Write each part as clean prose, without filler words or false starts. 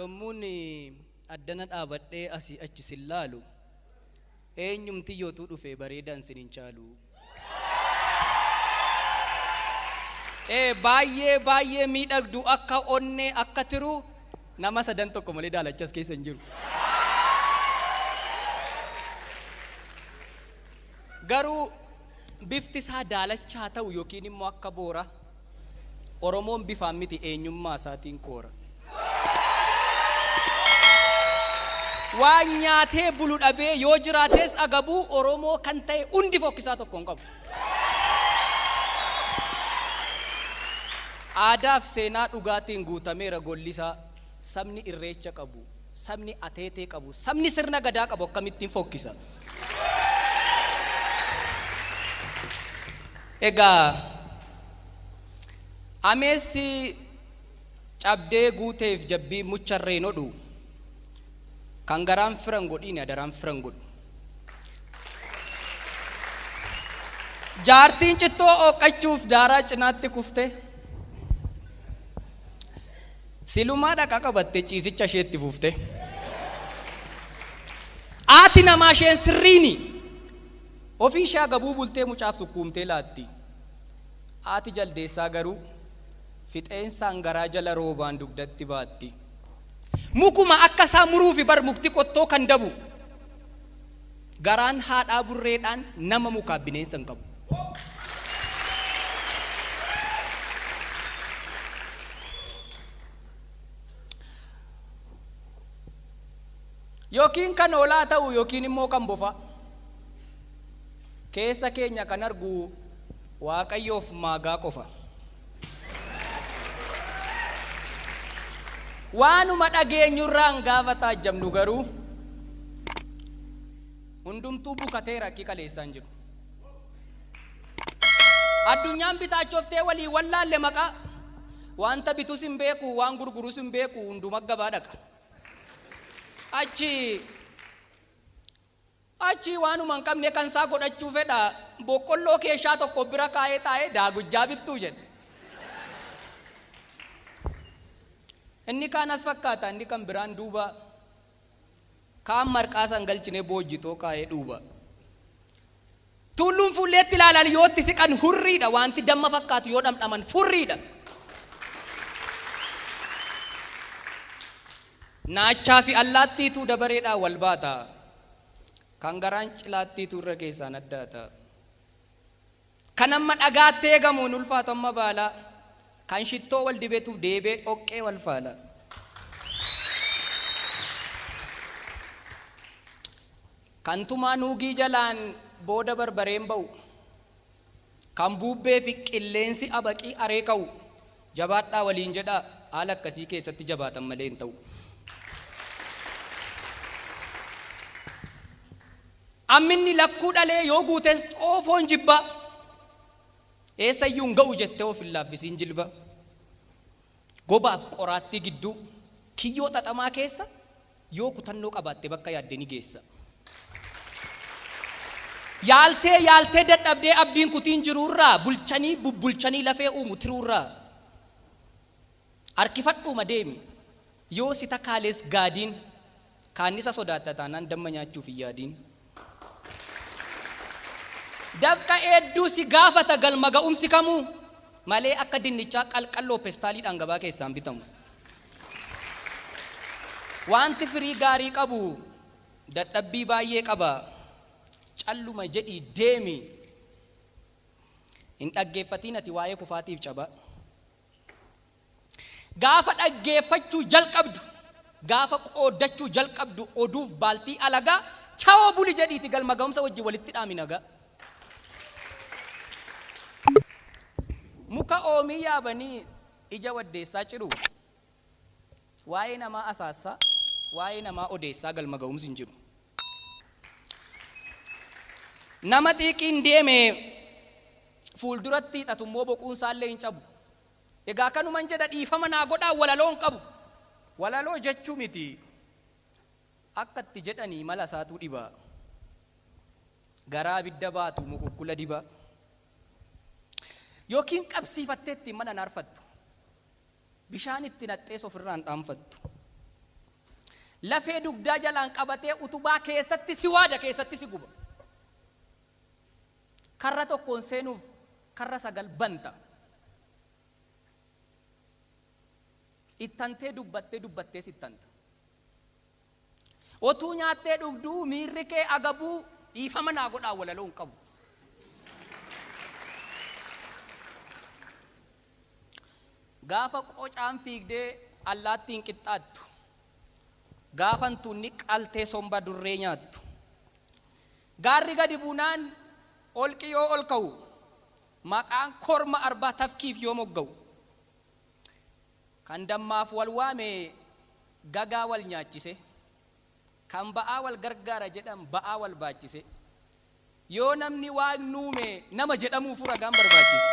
Yommuun addana dhaabadhee asii achi sin laalu, eenyumti yootuu dhufe bareedaan sin hin caalu. Ee, baay'ee baay'ee miidhagdu akka onnee akka tiruu, nama sadan tokko malee daalachas keessa hin jiru. Garuu bifti isaa daalachaa ta'u yookiin immoo akka boora, Oromoon bifaan miti eenyummaa isaatiin koora. Waan nyaatee bulu dhabee yoo jiraates agabuu, Oromoo kan ta'e hundi fokkisaa tokko hin qabu. Aadaaf seenaa dhugaatiin guutameera gollisaa. Sabni irreecha qabu, sabni ateetee qabu, sabni sirna gadaa qabu akkamittiin fokkisa? Egaa ameessi cabdee guuteef jabbii mucharreen hodhu, kan garaan firan godhiini adaraan firan godhu. Jaartiin cittoo ooqqachuuf daaraa cinaatti kufte. Silumaa dhaqa qabatte ciisicha isheetti fufte. Haati namaa isheen sirriini ofii ishee agabuu bultee mucaaf sukkuumtee laatti. Haati jaldeessaa garuu fixeensaan garaa jala roobaan dugdatti baatti. Mukuma akka isaa muruufi bar mukti qottoo kan dabu. Garaan haadhaa burreedhaan nama mukaaf bineensa hin qabu. Yookiin kan hoolaa ta'u yookiin immoo kan bofaa. Keessa keenya kan argu Waaqayyoof maagaa qofa. Waanuma dhageenyurraan gaafa taajjabnu garuu hundumtuu bukateera akki kaleessaan jiru. Addunyaan bitaachoftee walii wallaalle maqaa, wanta bitus hin beeku, waan gurgurus hin beeku, hunduma gabaa dhaqa. Achi Achii waanuma hin qabne kan isaa godhachuu fedha. Boqqolloo keeshaa tokko bira kaa'ee taa'ee daagujjaa bittuu jedhe. Inni kaan as fakkaata, inni kan biraan duuba. Kaan marqaa san galchinee boojjitoo kaa'ee dhuuba. Tulluun fuulleetti ilaalan yoo itti siqan hurriidha, wanti damma fakkaatu yoo dhamdhaman furriidha. Naachaa fi allaattiitu dabareedhaan wal baata. Kan garaan cilaattiitu irra keessaan addaata. Kan amma dhagaatti eegamu hin ulfaatu amma baala. Kan shittoo wal dibetu deebee dhoqqee wal faala. Kan tumaa nuugii jalaan booda barbareen ba'u. Kan buubbee fi qilleensi abaqii aree ka'u. Jabaadhaa waliin jedhaa, haala akkasii keessatti jabaatan malee hin ta'u. Amminni lakkuu dhalee yoo guutes xoofoon jibbaa. Eessayyuu hin ga'u jettee of hin laaffisiin jilba. Gobaaf qoraattii gidduu kiyyoo xaxamaa keessa yoo kutannoo qabaatte bakka yaadde ni geessa. Yaaltee yaaltee dadhabdee abdiin kutiin jiruurraa, bulchanii bubbulchanii lafee uumu tiruurraa. Harkifadhuuma deemi. Yoo si takaales gaadiin, kaannisa sodaatta taanaan damma nyaachuuf hin yaadiin. Dafqa hedduu si gaafata galma ga'umsi kamuu, malee akka dinnichaa qalqalloo pestaaliidhaan gabaa keessaan bitamu. Wanti firii gaarii qabu dadhabbii baay'ee qaba. Calluma jedhii deemi. Hin dhaggeeffatiin ati waa'ee kufaatiif cabaa. Gaafa dhaggeeffachuu jalqabdu, gaafa qooddachuu jalqabdu oduuf baaltii alagaa, chawoo buli jedhiiti galma ga'umsa wajjin walitti dhaami nagaa. Muka oomii yaabanii ija waddeessaa ciru, waa'ee namaa asaassaa, waa'ee namaa odeessaa galma ga'umsi hin jiru. Nama xiiqiin deeme fuulduratti hiixatu immoo boquun isaallee hin cabu. Egaa kanuman jedha, dhiifama naa godhaa, walaloo hin qabu. Walaloo jechuu miti, akka itti jedhanii mala isaatuu dhiba. Garaa abidda baatu mukukkula diba. Yookiin qabsiifattee ittiin mana naarfattu. Bishaan itti naqxees ofirraan dhaanfattu. Lafee dugdaa jalaan qabatee utubaa keessatti si waada, keessatti si guba. Karra tokkoon seenuuf karra 9 banta. Ittantee dubbattee dubbattees ittanta. Otuu nyaattee dhugduu miirri kee agabuu, dhiifama naa godhaa, walaloo hin qabu. Gaafa qocaan fiigdee allaattiin qixxaattu. Gaafa hantuunni qaltee somba durree nyaattu. Gaarri gadi buunaan holqi yoo ol ka'u. Maqaan korma arbaa tafkiif yoo mogga'u. Kan dammaaf wal waame gagaa wal nyaachise. Kan ba'aa wal gargaara jedhan ba'aa wal baachise. Yoo namni Waaqni uume nama jedhamuufuu ragaan barbaachise.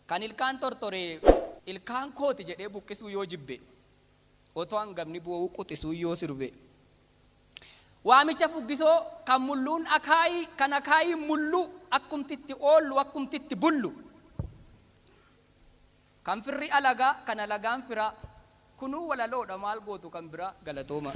Kan ilkaan tortore ilkaan kooti jedhee buqqisuu yoo jibbe. Otoo hangafni boo'uu quxisuu yoo sirbe. Waamicha fuggisoo kan mulluun akaayii, kan akaayiin mulluu, akkumti itti oollu akkumti itti bullu. Kan firri alagaa, kan alagaan firaa. Kunuu walaloodha, maal gootu kan biraa? Galatooma.